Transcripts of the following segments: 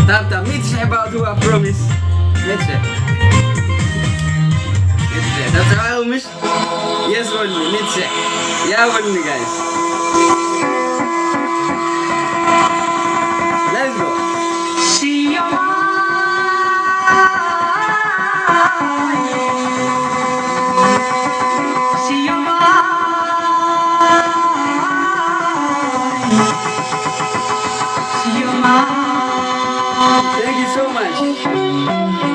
ታብታ ሚእቲ ሽሕ ባእትዋ ፕሮሚስ። ሚእቲ ሽሕ። ሚእቲ ሽሕ። ታብታ ምሽ የስ ወኒ ሚእቲ ሽሕ። ያ ወኒ ጋይስ። Let's go. Thank you so much.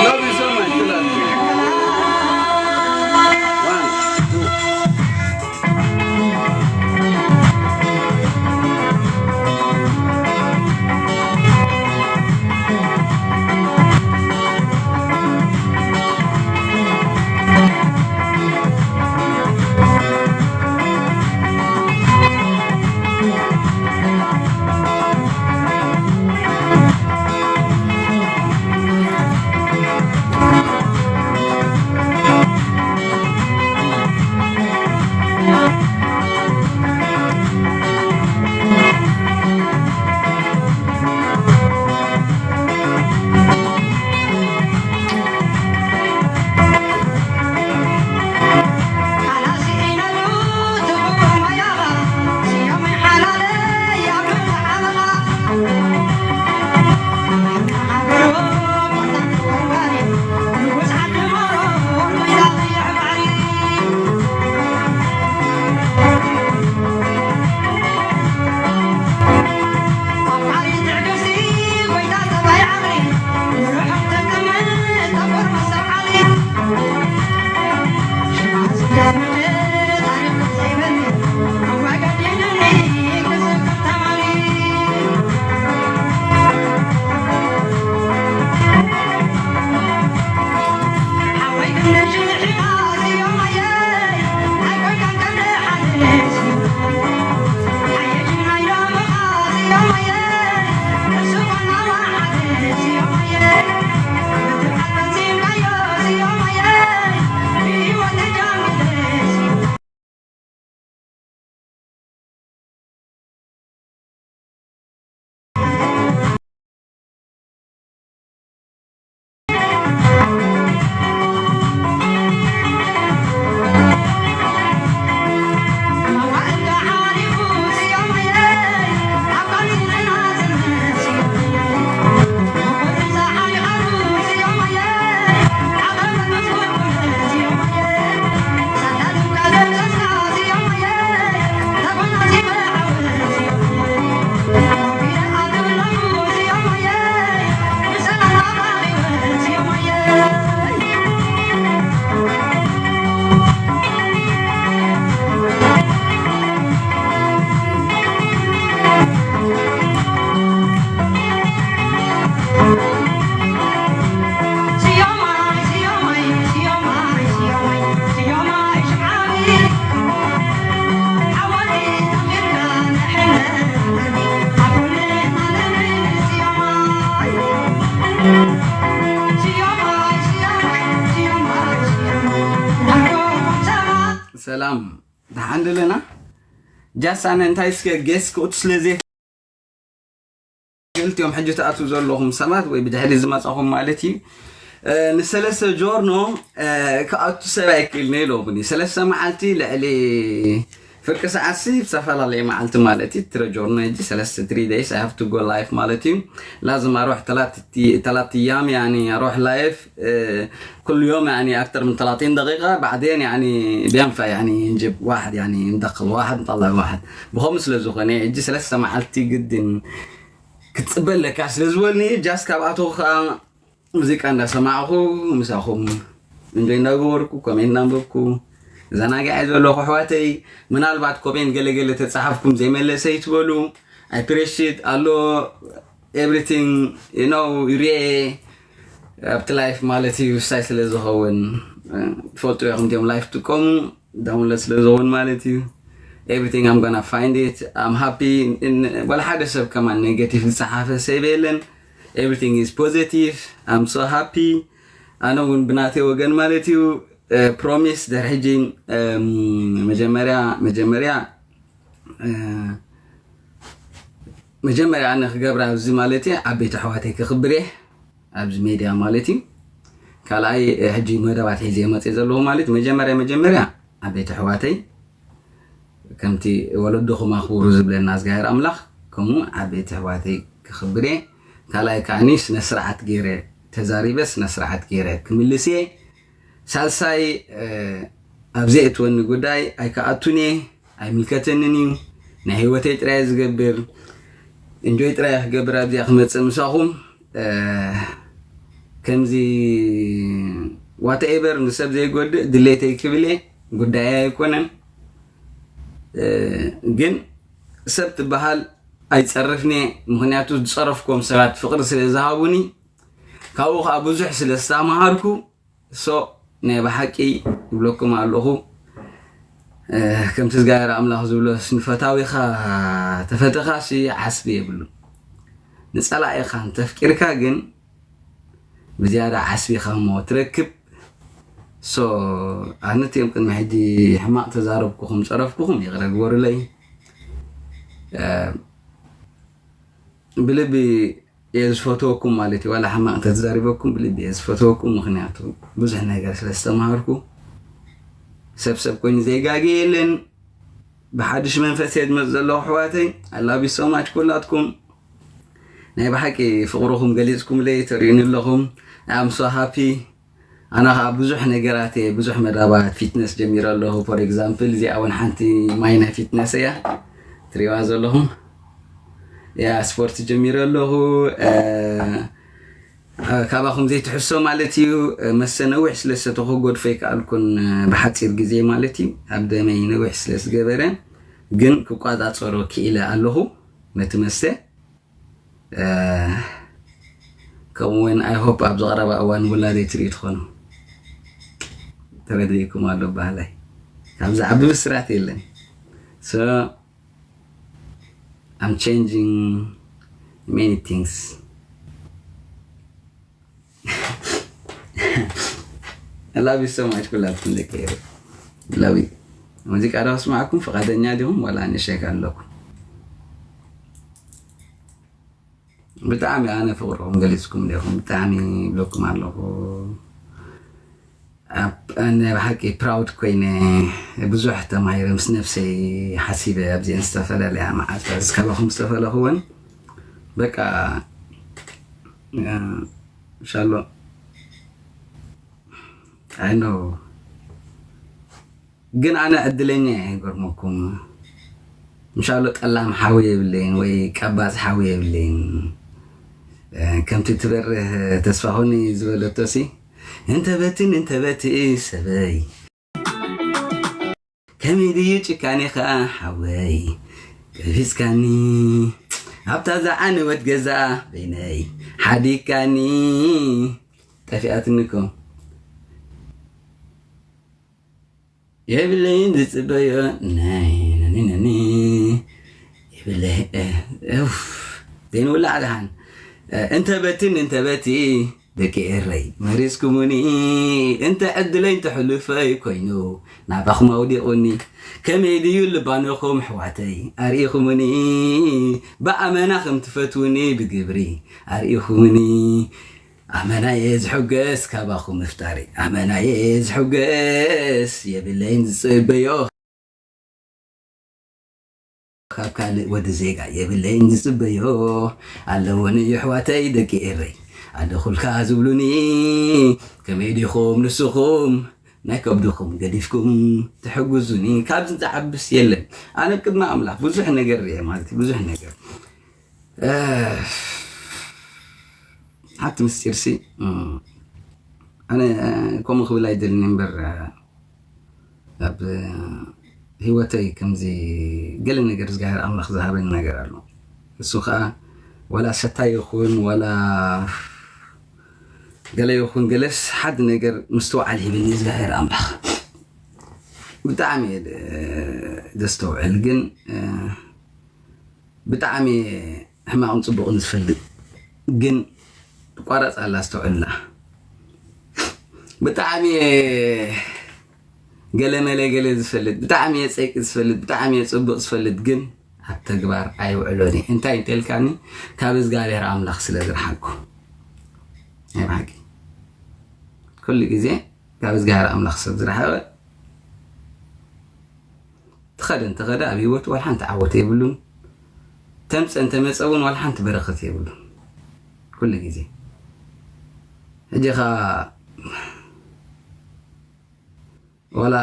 Love you so much, Dylan. ሰላም፣ ደሓን ደለና? ጃስ ኣነ እንታይ እስከ ጌስ ክእቱ ስለ ዘይ ክልቲኦም ሕጂ ትኣትዉ ዘለኹም ሰባት ወይ ብድሕሪ ዝመጻኹም ማለት እዩ። እ፣ ንሰለስተ ጆርኖ፣ እ፣ ክኣቱ ሰብ ኣይክእልን ኢሎምኒ። ሰለስተ መዓልቲ ልዕሊ ፍርቂ ሰዓት ሲ ዝተፈላለየ መዓልቲ ማለት እዩ። ትረ ጆርኖ ሕጂ ሰለስተ ትሪ ደይስ I have to go live ማለት እዩ። لازم أروح ثلاث ثلاث أيام يعني أروح live، እ፣ ኩሉ ዮም يعني أكثر من ثلاثين دقيقة بعدين يعني بينفع يعني نجيب واحد يعني ندخل واحد نطلع واحد ብኸምኡ ስለ ዝኾነ ሕጂ ሰለስተ መዓልቲ ግድን ክትፅበ ኣለካ ስለ ዝበልኒ ጃስ ካብኣተው ከዓ ሙዚቃ እንዳሰማዕኹ ምሳኹም እንጆይ እንዳገበርኩ ኮሜንት እናንበብኩ ዘናግዐ ዘለኹ ኣሕዋተይ ምናልባት ኮሜንት ገለገለ ተፃሓፍኩም ዘይመለሰ ይትበሉ I appreciate ኣሎ everything you know ይርኤ ኣብቲ ላይፍ ማለት እዩ ውሳይ ስለ ዝኸውን ትፈልጡ ኢኹም እቲኦም ላይፍ ትጥቀሙ ዳውንሎድ ስለ ዝኸውን ማለት እዩ everything I'm gonna find it I'm happy ወላ ሓደ ሰብ ከማን ኔጌቲቭ ዝፀሓፈ ሰብ የለን everything is positive I'm so happy ኣነ እውን ብናተይ ወገን ማለት እዩ ፕሮሚስ ድሕሪ ሕጂ መጀመርያ መጀመርያ መጀመርያ ኣነ ክገብራ ኣብዚ ማለት እየ ዓበይቲ ኣሕዋተይ ክኽብር እየ ኣብዚ ሜድያ ማለት እዩ ካልኣይ ሕጂ መደባት ሒዘ መፅእ ዘለኹ ማለት መጀመርያ መጀመርያ ዓበይቲ ኣሕዋተይ ከምቲ ወለድኹም ኣኽብሩ ዝብለና እግዚኣብሔር ኣምላኽ ከምኡ ዓበይቲ ኣሕዋተይ ክኽብር እየ ካልኣይ ከዓኒ ስነ ስርዓት ገይረ ተዛሪበ ስነ ስርዓት ገይረ ክምልስ እየ ሳልሳይ ኣብ ዘእትወኒ ጉዳይ ኣይከኣቱን እየ ኣይምልከተንን እዩ ናይ ህይወተይ ጥራይ ዝገብር እንጆይ ጥራይ ክገብር ኣብዚኣ ክመፅእ ምሳኹም ከምዚ ዋተኤቨር ንሰብ ዘይጎድእ ድሌተይ ክብል እየ ጉዳይ ኣይኮነን ግን ሰብ ትበሃል ኣይፀርፍን እየ ምክንያቱ ዝፀረፍኩም ሰባት ፍቅሪ ስለ ዝሃቡኒ ካብኡ ከዓ ብዙሕ ስለ ዝተማሃርኩ እሶ ናይ ብሓቂ ይብለኩም ኣለኹ ከምቲ እግዚኣብሔር ኣምላኽ ዝብሎስ ንፈታዊኻ ተፈተኻሲ ዓስቢ የብሉ ንፀላኢኻ እንተፍቂርካ ግን ብዝያዳ ዓስቢኻ እሞ ትረክብ ሶ ኣነትዮም ቅድሚ ሕጂ ሕማቕ ተዛረብኩኹም ፀረፍኩኹም ይቕረ ግበሩለይ ብልቢ እየ ዝፈትወኩም ማለት እዩ ዋላ ሕማቕ እንተተዛሪበኩም ብልቢ እየ ዝፈትወኩም ምክንያቱ ብዙሕ ነገር ስለ ዝተምሃርኩ ሰብ ሰብ ኮይኑ ዘይጋገ የለን ብሓድሽ መንፈስ እየ ዝመፅ ዘለኹ ኣሕዋተይ ኣላቢ ሶማች ኩላትኩም ናይ ብሓቂ ፍቅርኹም ገሊፅኩምለይ ተሪኡኒ ኣለኹም ኣም ሶ ሃፒ ኣነ ከዓ ብዙሕ ነገራት እየ ብዙሕ መዳባት ፊትነስ ጀሚረ ኣለኹ ፎር ኤግዛምፕል እዚኣ እውን ሓንቲ ማይ ናይ ፊትነስ እያ ትሪዋ ዘለኹም ያ ስፖርት ጀሚረ ኣለኹ ካባኹም ዘይትሕሶ ማለት እዩ መሰ ነዊሕ ስለ ዝተኹ ጎድፎ ይከኣልኩን ብሓፂር ግዜ ማለት እዩ ኣብ ደመይ ነዊሕ ስለ ዝገበረ ግን ክቋፃፀሮ ክኢለ ኣለኹ ነቲ መሰ ከምኡውን ኣይሆፕ ኣብ ዝቐረባ እዋን ውላደይ ትርኢ ትኾኑ ተረድኢኩም ኣሎ ባህላይ ካብ ዝዓቢ ብስራት የለን so I'm changing many things I love you so much ኩላትኩም ደቂ ኤረ love you ሙዚቃ ዶ ስማዕኩም ፍቓደኛ ዲኹም ዋላ ንሸክ ኣለኩም ብጣዕሚ ኣነ ፍቅርኩም ገሊፅኩም ዲኹም ብጣዕሚ ይብለኩም ኣለኹ ናይ ብሓቂ ፕራውድ ኮይነ ብዙሕ ተማሂረ ምስ ነፍሰይ ሓሲበ ኣብዚአን ዝተፈላለያ መዓልታት እስካባኹም ዝተፈለኹ እውን በቃ ሻሎ ኣይኖ ግን ኣነ ዕድለኛ እየ ገርመኩም ምሻሎ ጠላም ሓዊ የብለይን ወይ ቀባፅ ሓዊ የብለይን ከምቲ ትበርህ ተስፋ ኾኒ ዝበለቶ ሲ እንተበትን እንተበትእ ሰበይ ከመይ ድዩ ጭካኔኻ ሓወይ ቀፊስካኒ ኣብታ ዝዓነወት ገዛ በይነይ ሓዲካኒ ጠፊኣትኒ እኮ የብለይን ዝፅበዮ ናይ ነኒ ነኒ የብለይ ዘይንውላዕ ደሓን እንተበትን እንተበቲ ደቂ ኤረይ መሪጽኩምኒ፣ እንተ ዕድለይ እንተ ሕሉፈይ ኮይኑ ናባኹም ኣውዲቑኒ። ከመይ ድዩ ልባኖኹም ኣሕዋተይ ኣርኢኹምኒ፣ ብኣመና ከም ትፈትዉኒ ብግብሪ ኣርኢኹምኒ። ኣመናየ ዝሕገስ ካባኹም ምፍጣሪ፣ ኣመናየ ዝሕገስ የብለይን ዝጽበዮ ካብ ካልእ ወዲ ዜጋ የብለይን ዝጽበዮ። ኣለወኒ የሕዋተይ ደቂ ኤረይ ኣለኹልካ ዝብሉኒ፣ ከመይ ዲኹም ንስኹም ናይ ከብድኹም ገዲፍኩም ትሕግዙኒ? ካብዚ ዝዓብስ የለን። ኣነ ቅድሚ ኣምላኽ ብዙሕ ነገር ርኤ ማለት እዩ፣ ብዙሕ ነገር። ሓንቲ ምስጢርሲ ኣነ ከምኡ ክብል ኣይደልን እምበር፣ ኣብ ህይወተይ ከምዚ ገለ ነገር እግዚኣብሔር ኣምላኽ ዝሃበኒ ነገር ኣሎ። እሱ ከዓ ዋላ ሰታይ ይኹን ዋላ ገለ ይኹን ገለስ ሓደ ነገር ምስትውዓል ሂብኒ እግዚኣብሔር ኣምላኽ። ብጣዕሚ እየ ደ- ደስተውዕል፣ ግን ብጣዕሚ ሕማቕን ጽቡቕን ዝፈልጥ፣ ግን ትቋረጽ ኣላ ኣስተውዕላ። ብጣዕሚ ገለ መለ ገለ ዝፈልጥ፣ ብጣዕሚ የጸይቂ ዝፈልጥ፣ ብጣዕሚ የጽብቕ ዝፈልጥ፣ ግን ኣብ ተግባር ኣይውዕሎን እዩ። እንታይ እንተልካኒ፣ ካብ እግዚኣብሔር ኣምላኽ ስለ ዝረሓቅኩ። ናይ ብሓቂ ኩሉ ግዜ ካብ እግዚኣብሔር ኣምላኽ ሰብ ዝረሓቐ ትኸደ እንተኸደ ኣብ ህይወቱ ዋላ ሓንቲ ዓወት የብሉን። ተምፀ እንተመፀ እውን ዋላ ሓንቲ በረኸት የብሉን። ኩሉ ግዜ ሕጂ ኸ ዋላ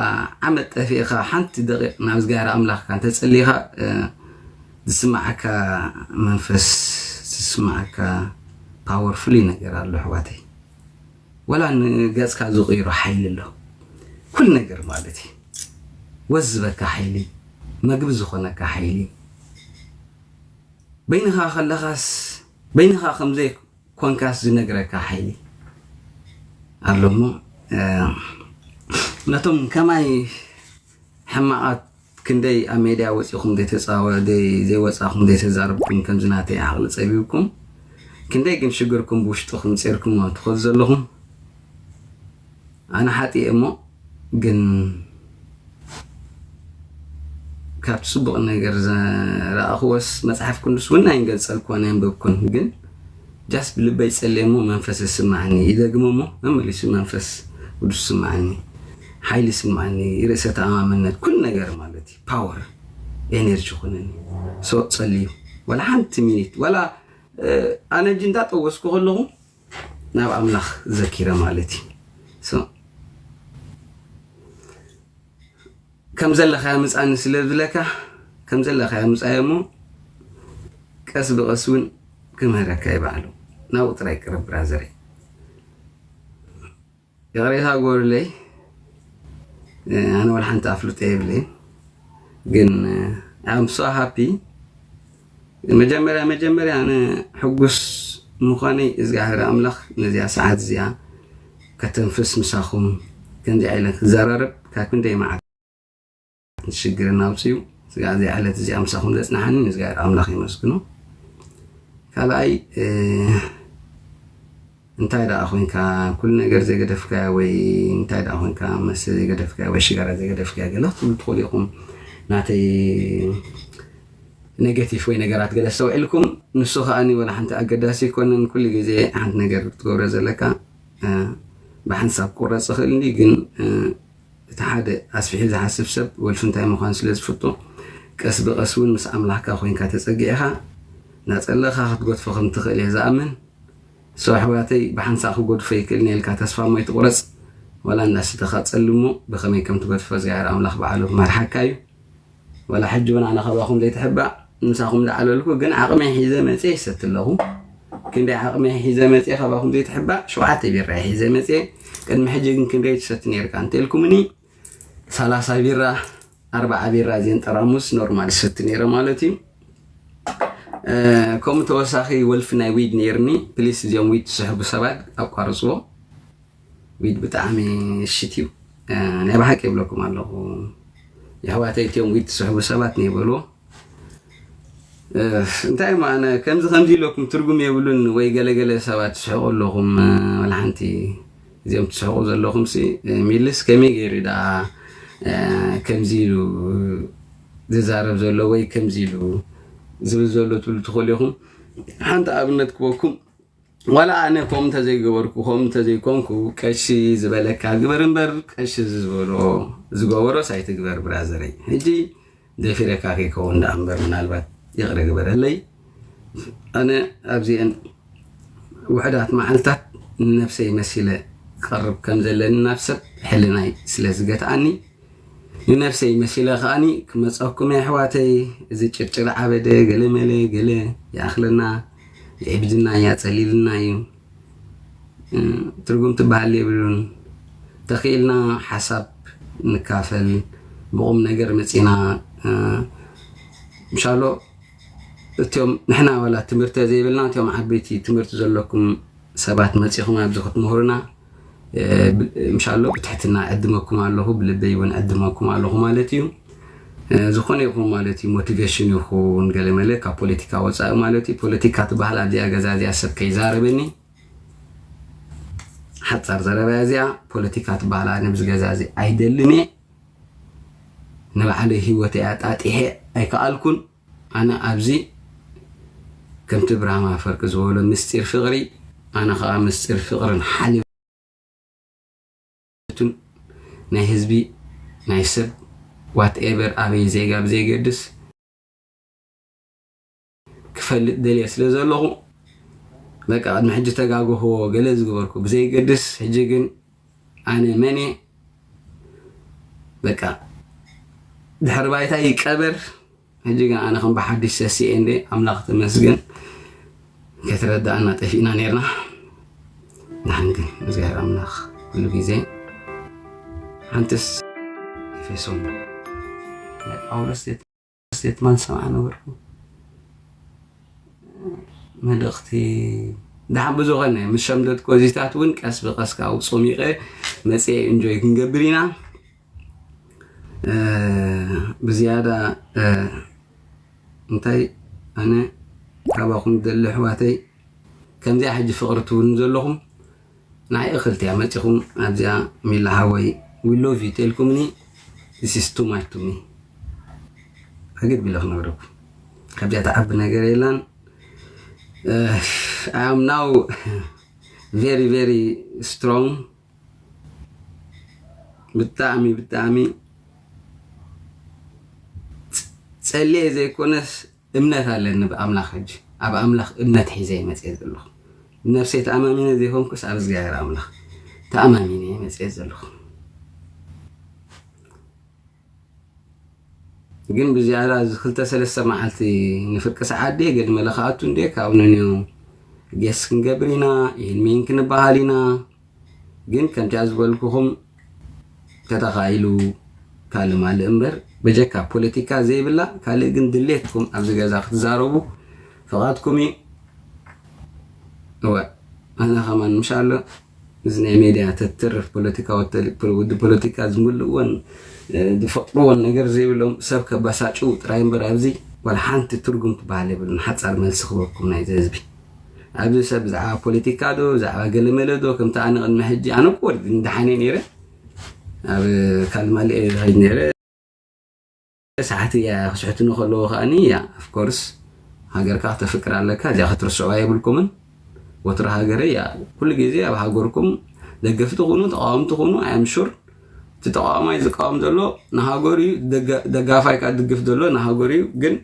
ዓመት ጠፊእኻ ሓንቲ ደቂቕ ናብ እግዚኣብሔር ኣምላኽካ እንተጸሊኻ፣ እ፣ ዝስምዓካ መንፈስ፣ ዝስምዓካ ፓወር ፍሉይ ነገር ኣሎ ኣሕዋተይ። ዋላ ንገጽካ ዝቕይሮ ሓይሊ ኣሎ። ኩሉ ነገር ማለት እዩ። ወዝ ዝበካ ሓይሊ፣ መግቢ ዝኾነካ ሓይሊ፣ በይንኻ ከለኻስ፣ በይንኻ ከም ዘይኮንካስ ዝነግረካ ሓይሊ ኣሎ እሞ፣ እ፣ ነቶም ከማይ ሕማቓት ክንደይ ኣብ ሜድያ ወጺኹም ዘይተጻወ-፣ ዘይ-፣ ዘይወጻኹም ዘይተዛረብኩም፣ ከምዚ ናተይ ዓቕሊ ጸቢብኩም፣ ክንደይ ግን ሽግርኩም ብውሽጥኹም ጼርኩሞ ትኸዱ ዘለኹም። ኣነ ሓጢኤ እሞ ግን ካብቲ ጽቡቕ ነገር ዝረኣኽዎስ መጽሓፍ ቅዱስ እውን ኣይንገልጸልኩዎን ኣየንበብኩን፣ ግን ጃስት ብልበይ ጸልየ እሞ መንፈስ ይስምዓኒ፣ ይደግሞ እሞ መመሊሱ መንፈስ ቅዱስ ይስምዓኒ፣ ሓይሊ ይስምዓኒ፣ ርእሰ ተኣማምነት፣ ኩሉ ነገር ማለት እዩ፣ ፓወር፣ ኤነርጂ ይኹነኒ። ሶ ጸልዩ፣ ዋላ ሓንቲ ሚኒት፣ ዋላ፣ እ፣ ኣነ እጂ እንዳጠወስኩ ከለኹ ናብ ኣምላኽ ዘኪረ ማለት እዩ። ሶ ከም ዘለኻዮ ምጻኒ ስለ ዝብለካ፣ ከም ዘለኻዮ ምጻዮ እሞ ቀስ ብቐስ እውን ክምህረካ እዩ ባዕሉ። ናብኡ ጥራይ ቅረብ ብራዘረይ። ይቕሬታ ግበሩለይ፣ ኣነ ወላ ሓንቲ ኣፍልጦ የብለይን። ግን፣ I'm so happy። መጀመርያ፣ መጀመርያ ኣነ ሕጉስ ምዃነይ እግዚኣብሔር ኣምላኽ ነዚኣ ሰዓት እዚኣ ከተንፍስ ምሳኹም ከምዚኣ ኢለ ክዘራረብ ካብ ክንደይ መዓት ሽግርና ኣውፅዩ። እዚኣ ዕለት እዚኣ ምሳኹም ዘፅናሓኒ ንእግዚኣብሔር ኣምላኽ የመስግኖ። ካልኣይ፣ እ፣ እንታይ ደኣ ኮይንካ፣ ኩሉ ነገር ዘይገደፍካዮ ወይ እንታይ ደኣ ኮይንካ፣ መስተ ዘይገደፍካዮ ወይ ሽጋራ ዘይገደፍካዮ ገለ ክትብሉ ትኽእሉ ኢኹም። ናተይ ኔጋቲቭ ወይ ነገራት ገለ ኣስተውዒልኩም፣ ንሱ ከኣ ወላ ሓንቲ ኣገዳሲ ኣይኮነን። ኩሉ ግዜ ሓንቲ ነገር ክትገብሮ ዘለካ፣ እ፣ ብሓንሳብ ክቁረጽ ይኽእል እንዲ፣ ግን፣ እ፣ እቲ ሓደ ኣስፊሑ ዝሓስብ ሰብ ወልፊ እንታይ ምዃኑ ስለ ዝፍቶ፣ ቀስ ብቐስ እውን ምስ ኣምላኽካ ኮይንካ ተጸጊዕኻ፣ ናጸለኻ ክትገድፎ ከም ትኽእል እየ ዝኣምን። ሶ ኣሕዋተይ፣ ብሓንሳእ ክገድፎ ይክእልን ኢልካ ተስፋ እሞ ኣይትቑረጽ። ዋላ እንዳስተኻ ጸልሞ ብኸመይ ከም ትገድፎ እግዚኣብሔር ኣምላኽ ባዕሉ ክመርሓካ እዩ። ዋላ ሕጂ እውን ኣነ ካባኹም ዘይትሕባእ ምሳኹም ዳዕለልኩ፣ ግን ዓቕመይ ሒዘ መጽየ ይሰቲ ኣለኹ። ክንደይ ዓቕመይ ሒዘ መጽየ ካባኹም ዘይትሕባእ፣ ሸውዓተ ቢራ እየ ሒዘ መጽየ። ቅድሚ ሕጂ ግን ክንደይ ትሰቲ ነይርካ እንተልኩምኒ፣ ሰላሳ ቢራ፣ ኣርባዓ ቢራ እዚአን ጠራሙስ ኖርማል ይሰቲ ነይረ ማለት እዩ። እ፣ ከምኡ ተወሳኺ ወልፊ ናይ ዊድ ነይርኒ። ፕሊስ እዚኦም ዊድ ትስሕቡ ሰባት ኣቋርጽዎ። ዊድ ብጣዕሚ ሽት እዩ። እ፣ ናይ ብሓቂ ይብለኩም ኣለኹ። የሕዋተይ እቲኦም ዊድ ትስሕቡ ሰባት ነይበልዎ። እንታይ እሞ ኣነ ከምዚ ከምዚ ኢለኩም ትርጉም የብሉን ወይ ገለገለ ሰባት ትስሕቁ ኣለኹም። ወላ ሓንቲ እዚኦም ትስሕቁ ዘለኹም ሲ ሚልስ ከመይ ገይሩ ደኣ ከምዚ ኢሉ ዝዛረብ ዘሎ ወይ ከምዚ ኢሉ ዝብል ዘሎ ትብሉ ትኽእሉ ኢኹም። ሓንቲ ኣብነት ክበኩም። ዋላ ኣነ ከምኡ እንተዘይገበርኩ፣ ከምኡ እንተዘይኮንኩ፣ ቀሺ ዝበለካ ግበር እምበር፣ ቀሺ ዝበሎ ዝገበሮስ ኣይትግበር ብራዘረይ። ሕጂ ደፊረካ ከይከውን ደኣ እምበር፣ ምናልባት ይቕረ ግበረለይ። ኣነ ኣብዚአን ውሑዳት መዓልታት ንነብሰይ መሲለ ክቐርብ ከም ዘለኒ ናብ ሰብ ሕልናይ ስለ ዝገትኣኒ፣ ንነብሰይ መሲለ ከኣኒ ክመጸኩም እየ ኣሕዋተይ። እዚ ጭርጭር ዓበደ ገለ መለ ገለ ይኣኽለና፣ የዕብድና እዩ፣ ኣጸሊልና እዩ። ትርጉም ትበሃል የብሉን። ተኽኢልና ሓሳብ ንካፈል፣ ብቑም ነገር መጺና። ምሻሎ እቲኦም ንሕና ዋላ ትምህርቲ ዘይብልና እቲኦም ዓበይቲ ትምህርቲ ዘለኩም ሰባት መጺኹም ኣብዚ ክትምህሩና ምሻሎ ብትሕትና ዕድመኩም ኣለኹ፣ ብልበይ እውን ዕድመኩም ኣለኹ ማለት እዩ። ዝኾነ ይኹን ማለት እዩ፣ ሞቲቬሽን ይኹን ገለመለ ካብ ፖለቲካ ወፃኢ ማለት እዩ። ፖለቲካ ትበሃል ኣብዚኣ ገዛ እዚኣ ሰብ ከይዛረበኒ ሓፃር ዘረባ እዚኣ። ፖለቲካ ትበሃል ኣነ ብዚ ገዛ እዚ ኣይደልን እየ። ንባዕለይ ህይወተይ ኣጣጢሐ ኣይከኣልኩን። ኣነ ኣብዚ ከምቲ ብራማ ፈርቂ ዝበሎ ምስጢር ፍቕሪ፣ ኣነ ከዓ ምስጢር ፍቕርን ሓልዮትን ናይ ህዝቢ ናይ ሰብ ዋትኤቨር ኣበይ ዜጋ ብዘይገድስ ክፈልጥ ደልየ ስለ ዘለኹ በቃ ቅድሚ ሕጂ ተጋግኽዎ ገለ ዝገበርኩ ብዘይገድስ ሕጂ ግን ኣነ መን እየ በቃ ድሕሪ ባይታ ይቀበር። ሕጂ ግን ኣነ ከም ብሓድሽ ሰሲኤ እንደ ኣምላኽ ተመስገን ከተረዳእና ጠፊእና ነርና። ንሕን ግን እግዚኣብሔር ኣምላኽ ኩሉ ግዜ ሓንትስ ኤፌሶን ናይ ጳውሎስ ስቴትማንት ሰምዓ ነበርኩ። መልእኽቲ ደሓን ብዝኾነ ምስ ሸምደት ኮዚታት እውን ቀስ ብቀስ ካብኡ ጾሚቐ መፅየ ኢንጆይ ክንገብር ኢና። ብዝያዳ እንታይ ኣነ ካባኹም ደሊ ኣሕዋተይ ከምዚኣ ሕጂ ፍቕሪ ትብሉኒ ዘለኹም ንዓይ እኽልቲ እያ መፂኹም ኣብዚኣ ሚላ ሓወይ we love you ተልኩምኒ this is too much to me ኣገድ ቢለ ክነግረኩም ካብዚኣ ተዓቢ ነገር የላን I am now very very strong ብጣዕሚ ብጣዕሚ ፀልየ ዘይኮነስ እምነት ኣለኒ ብኣምላኽ ሕጂ ኣብ ኣምላኽ እምነት ሒዘ ይመፅየ ዘለኹ ብነፍሰይ ተኣማሚነ ዘይኮንኩስ ኣብ እግዚኣብሔር ኣምላኽ ተኣማሚነ ይመፅየ ዘለኹ ግን ብዝያዳ እዚ ክልተ ሰለስተ መዓልቲ ንፍርቂ ሰዓት ድየ ገድመለ ክኣቱ እንድየ ካብኡ ነንዮ ጌስ ክንገብር ኢና ኢልሚን ክንበሃል ኢና ግን ከምቲኣ ዝበልኩኹም ተተኻኢሉ ካልእ ማልእ እምበር በጀካ ፖለቲካ ዘይብላ ካልእ ግን ድሌትኩም ኣብዚ ገዛ ክትዛረቡ ፍቓድኩም እዩ እወ ኣነ ከማን ምሻሎ እዚ ናይ ሜድያ ተትርፍ ፖለቲካ ውዲ ፖለቲካ ዝምልእወን ዝፈጥርዎን ነገር ዘይብሎም ሰብ ከባሳጭው ጥራይ እምበር ኣብዚ ዋላ ሓንቲ ትርጉም ትበሃል የብሉን ሓፃር መልሲ ክበኩም ናይዚ ህዝቢ ኣብዚ ሰብ ብዛዕባ ፖለቲካ ዶ ብዛዕባ ገለመለ ዶ ከምቲ ኣነ ቅድሚ ሕጂ ኣነ እኮ ወዲ እንዳሓነ ነይረ ኣብ ካልማሊ ዝኸይድ ነይረ ሰዓት እያ ክስሕትኒ ከለዎ ከኣኒ እያ ኦፍኮርስ ሃገርካ ክተፍቅር ኣለካ እዚኣ ክትርስዑ የብልኩምን ወትሮ ሃገረ እያ ኩሉ ግዜ ኣብ ሃገርኩም ደገፍቲ ኩኑ ተቃወምቲ ኩኑ ኣምሹር እቲ ተቃዋማይ ዝቃወም ዘሎ ንሃገሩ እዩ ደጋፋይ ከዓ ድግፍ ዘሎ ንሃገሩ እዩ ግን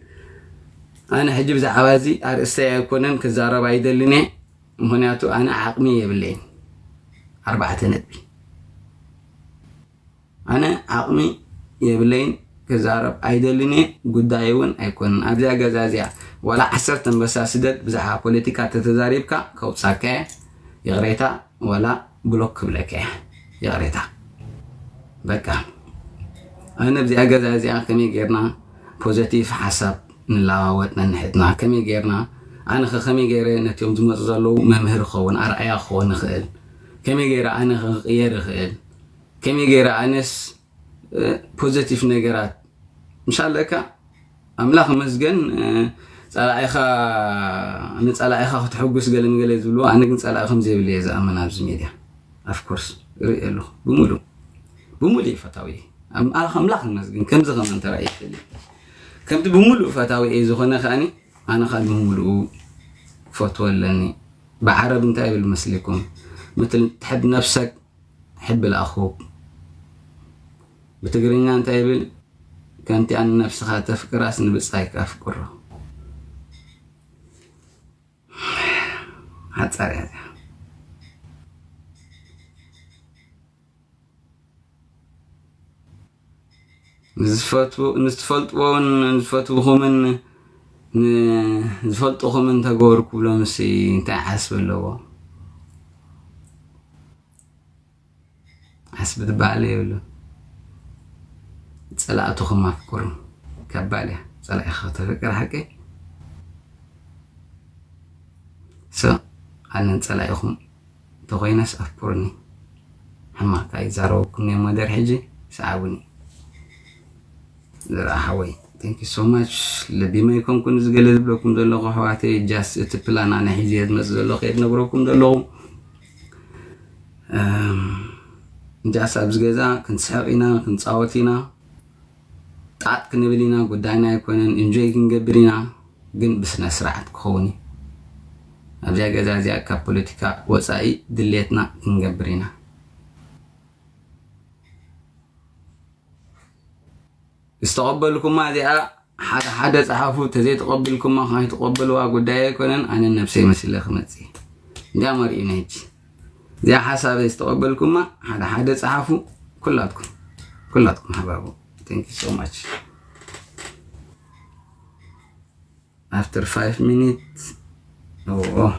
ኣነ ሕጂ ብዛዕባ እዚ ኣርእስተይ ኣይኮነን ክዛረብ ኣይደልን እየ ምክንያቱ ኣነ ዓቕሚ የብለይን ኣርባዕተ ነጥቢ ኣነ ዓቕሚ የብለይን ክዛረብ ኣይደልን እየ ጉዳይ እውን ኣይኮንን ኣብዚኣ ገዛ እዚኣ ዋላ ዓሰርተ ኣንበሳ ስደድ ብዛዕባ ፖለቲካ ተተዛሪብካ ከውፃካ እየ ይቕሬታ ዋላ ብሎክ ክብለካ እየ ይቕሬታ በቃ ኣነ ኣብዚኣ ገዛ እዚኣ ከመይ ጌርና ፖዘቲቭ ሓሳብ ንለዋወጥ ነንሕድና ከመይ ጌርና ኣነ ከ ከመይ ገይረ ነቲኦም ዝመፁ ዘለዉ መምህር ክኸውን ኣርኣያ ክኸውን ይኽእል ከመይ ገይረ ኣነ ክቕየር ይኽእል ከመይ ገይረ ኣነስ ፖዘቲቭ ነገራት ምሻለካ ኣምላኽ መስገን ጸላኢኻ ንጸላኢኻ ክትሕጉስ ገለ ንገለ ዝብልዎ፣ ኣነ ግን ጸላኢ ከም ዘይብለ እየ ዝኣምን ኣብዚ ሜድያ። ኣፍኮርስ ርኢ ኣለኹ ብምሉእ ብምሉእ እዩ ፈታዊ። ኣምላኽ ይመስገን ከምዚ ከማን ተራእየ ይፈልጥ። ከምቲ ብምሉእ ፈታዊ እየ ዝኾነ ከኣኒ ኣነ ከዓ ብምሉኡ ፈትወ ኣለኒ። ብዓረብ እንታይ ይብል መስሊኩም? ምትል ትሕብ ነፍሰክ ሕብል ኣኹብ። ብትግርኛ እንታይ ይብል? ከምቲ ኣን ነፍስኻ ተፍቅራስ ንብጻይካ ኣፍቅሮ። ሓጻር እያ እዚኣ። ንዝፈትዎ ንዝትፈልጥዎን ንዝፈትውኹምን ንዝፈልጥኹምን ተገበርኩ ብሎምሲ እንታይ ዓስቢ ኣለዎ? ዓስቢ ዝበሃል የብሉን። ጸላእትኹም ኣፍቅሩ። ከባድ እያ ጸላኢኻ ከተፍቅር ሓቂ። So ኣነን ጸላኢኹም እንተኾይነስ ኣፍቅሩኒ። ሕማቕ ኣይዛረበኩም እየ መደር ሕጂ ሰዓቡኒ። ዝረኣ ሓወይ thank you so much። ለቢመ ኣይኮንኩን እዚ ገለ ዝብለኩም ዘለኹ ኣሕዋተይ፣ just እቲ ፕላን ኣነ ሒዘ ዝመጽእ ዘለኹ እየ ዝነግረኩም ዘለኹ። እም፣ just ኣብዚ ገዛ ክንስሕቕ ኢና፣ ክንጻወት ኢና፣ ጣጥ ክንብል ኢና፣ ጉዳይና ኣይኮነን፣ ኢንጆይ ክንገብር ኢና፣ ግን ብስነ ስርዓት ክኸውን እዩ። ኣብዚኣ ገዛ እዚኣ ካብ ፖለቲካ ወጻኢ ድሌትና ክንገብር ኢና። ዝተቐበልኩማ እዚኣ ሓደ ሓደ ጸሓፉ፣ ተዘይተቐብልኩማ ከይትቐበልዋ ጉዳይ ኣይኮነን። ኣነ ነብሰይ መሲለ ክመጽእ እንዲያ መሪኡና ሕጂ። እዚኣ ሓሳበይ ዝተቐበልኩማ ሓደ ሓደ ጸሓፉ፣ ኩላትኩም ኩላትኩም ሓባቡ። Thank you so much። After five minutes. Oh, oh.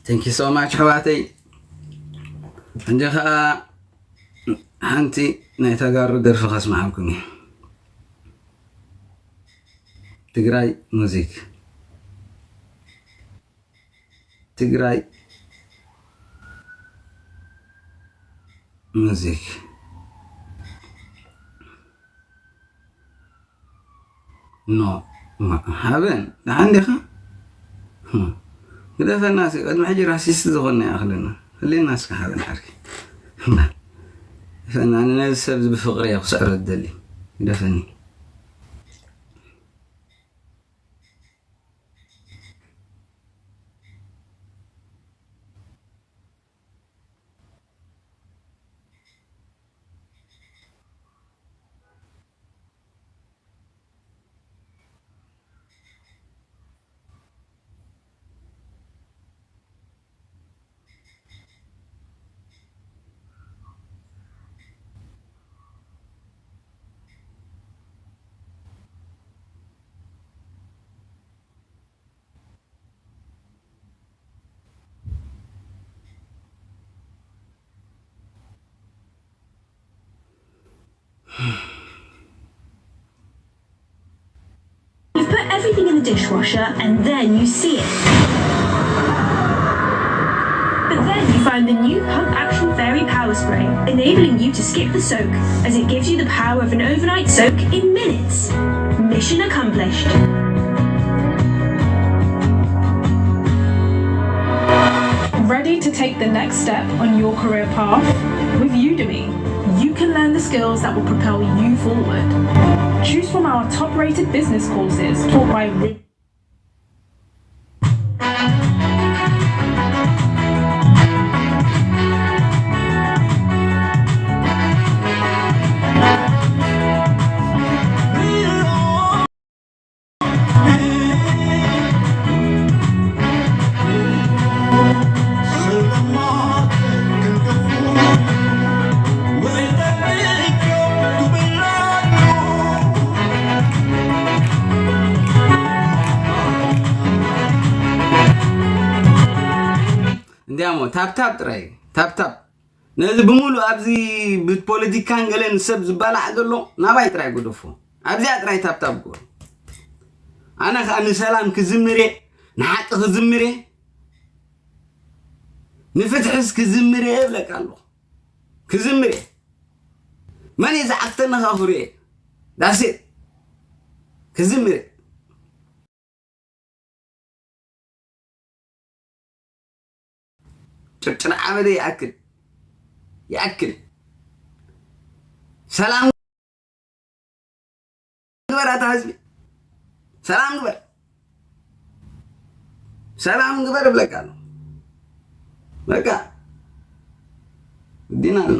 Thank you so much ኣሕዋተይ። ሕጂ ኸዓ ሓንቲ ናይ ተጋሩ ደርፊ ከስምዓኩም እየ። ትግራይ ሙዚክ። ትግራይ ሙዚክ። ኖ፣ ማ-፣ ሓበን፣ ደሓን ዲኻ? ህም። ግደፈና እስኪ፣ ቅድሚ ሕጂ ራሲስት ዝኾንና ይኣኽለና። ህሌና እስኪ ሓበን ዓርኪ። እምበር፣ ግደፈና፣ ኣነ ነዚ ሰብ እዚ ብፍቕሪ እየ ክስዕሮ ዝደሊ። ግደፈኒ። You put everything in the dishwasher and then you see it. But then you find the new Pump Action Fairy Power Spray, enabling you to skip the soak, as it gives you the power of an overnight soak in minutes. Mission accomplished. Ready to take the next step on your career path? With Udemy, you can learn the skills that will propel you forward. Choose from our top rated business courses taught by re- እንዲያሞ ታብታብ ጥራይ ታብታብ ነዚ ብምሉእ ኣብዚ ብፖለቲካን ገለን ሰብ ዝባላዕ ዘሎ ናባይ ጥራይ ግደፎ። ኣብዚኣ ጥራይ ታብታብ ግበሩ። ኣነ ከዓ ንሰላም ክዝምር እየ፣ ንሓቂ ክዝምር እየ። ንፍትሕስ ክዝምር እየ እብለካ ኣለኹ። ክዝምር እየ። መን እየ ዝዓግተኒ ከኹር እየ። ዳሴት። ክዝምር እየ። ጭርጭር ዓመደ ይኣክል። ይኣክል። ሰላም ግበር ኣታ ህዝቢ። ሰላም ግበር። ሰላም ግበር እብለካ ኣሎ። በቃ። ዲና ኣሎ።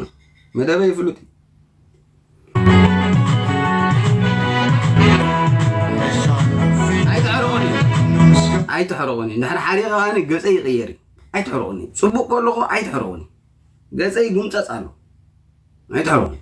መደበይ ፍሉጥ እዩ። ኣይትሕረቑኒ። ኣይትሕረቑኒ። እንድሕር ሓሪቐ ከኣ ገጸይ ይቕየር እዩ። ኣይትሕረቑኒ። ጽቡቕ ከለኹ ኣይትሕረቑኒ። ገጸይ ይጉምጸጽ ኣሎ። ኣይትሕረቑኒ።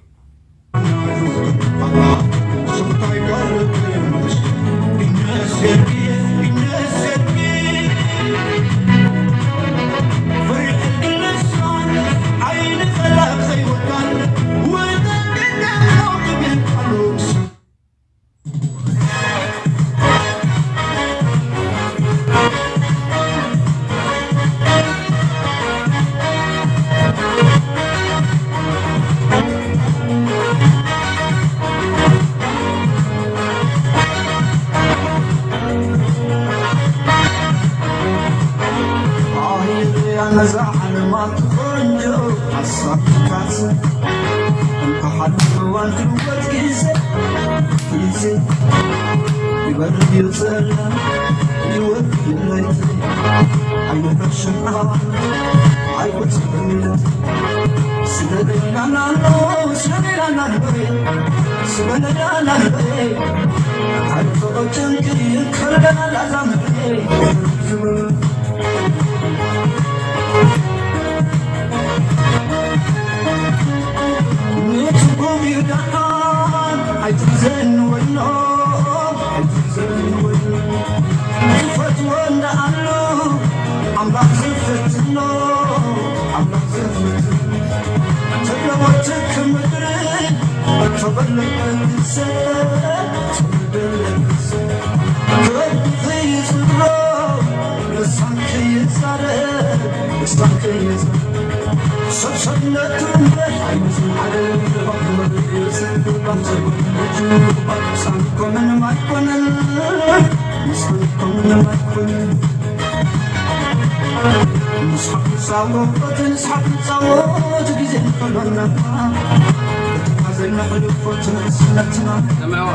ስምዕዋ።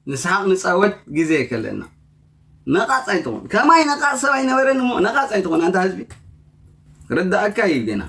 ንስሓቕ ንጻወት ግዜ የከለና። ነቓጽ ኣይትኹን። ከማይ ነቓጽ ሰብ ኣይነበረን እሞ ነቓጽ ኣይትኹን ኣንታ ህዝቢ። ክርዳኣካ እዩ ጌና።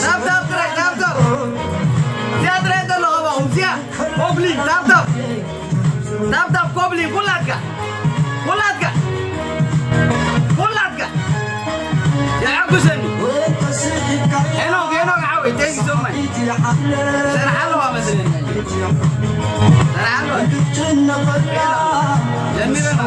ታብታብ ጥራይ፣ ታብታብ። እዚኣ ጥራይ ዘለኹ ኣባኹም፣ እዚኣ። ኮብሊን፣ ታብታብ። ታብታብ፣ ኮብሊን፣ ኩላትካ። ኩላትካ። ኩላትካ። የሐጉሰኒ። ሄኖክ፣ ሄኖክ ሓወይ፣ thank you so much። ሰርሓ ኣለዋ መስለኒ። ሰርሓ ኣለዋ። ጀሚረና።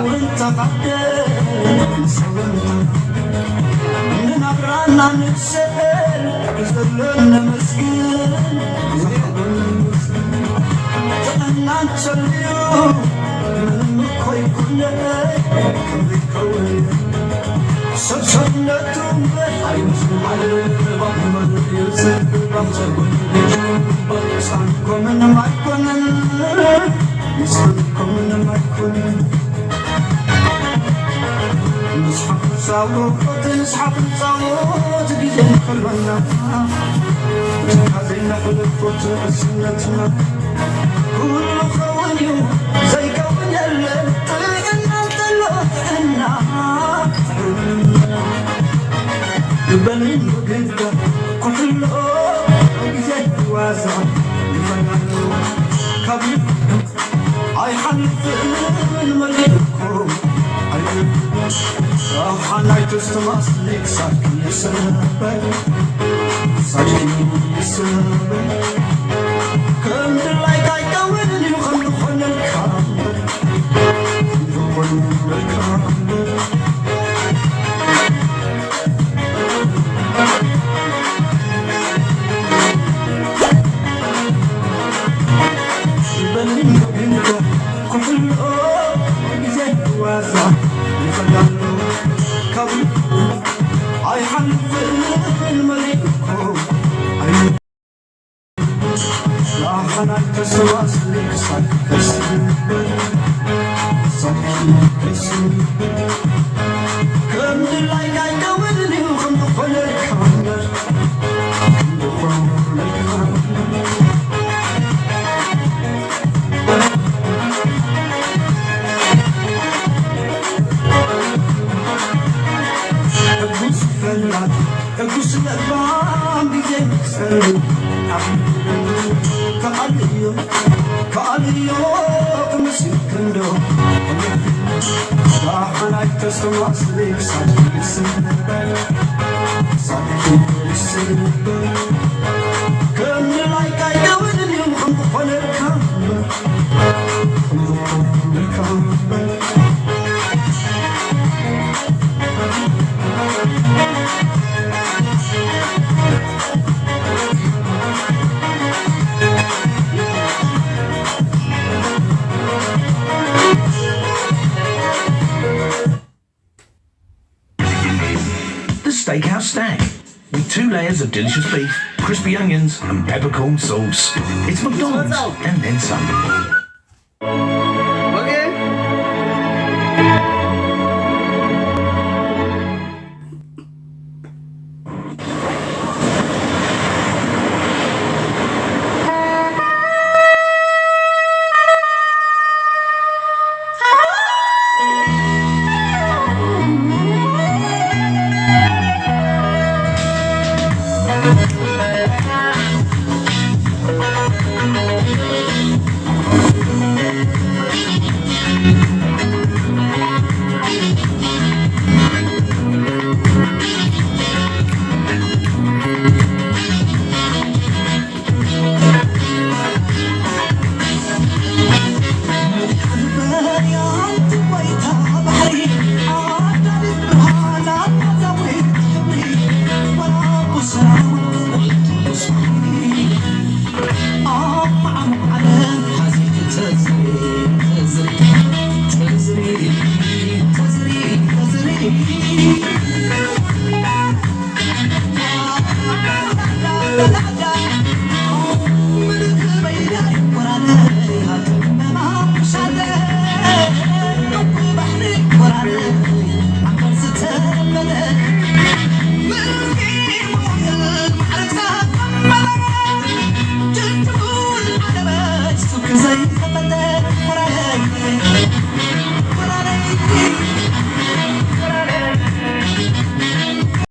ኩሕሎ ግዜ ዋዛ ይፈላሉ ካብ ኣይሓልፍን መሊእኩም ኣይሓናይ ተስተማስሊ ክሳብ ክሰበ ሳሽኪ ክሰበ ከም ድላይ ካይከውንን እዩ ከም ዝኾነልካ እምበር ሕጉስ ፈላጥ ሕጉስ ለባም ግዜ ክጸልእ ከኣልዮ ከኣልዮ ክምስል ክንዶ ዳሕናይ ተስተማስሊ ክሳድ ክስንበር ሳድ ክስንበር ከም ንላይካ ይደውልን እዩ ከም ዝኾነልካ The steakhouse snack with two layers of delicious beef, crispy onions, and peppercorn sauce. It's McDonald's and then some.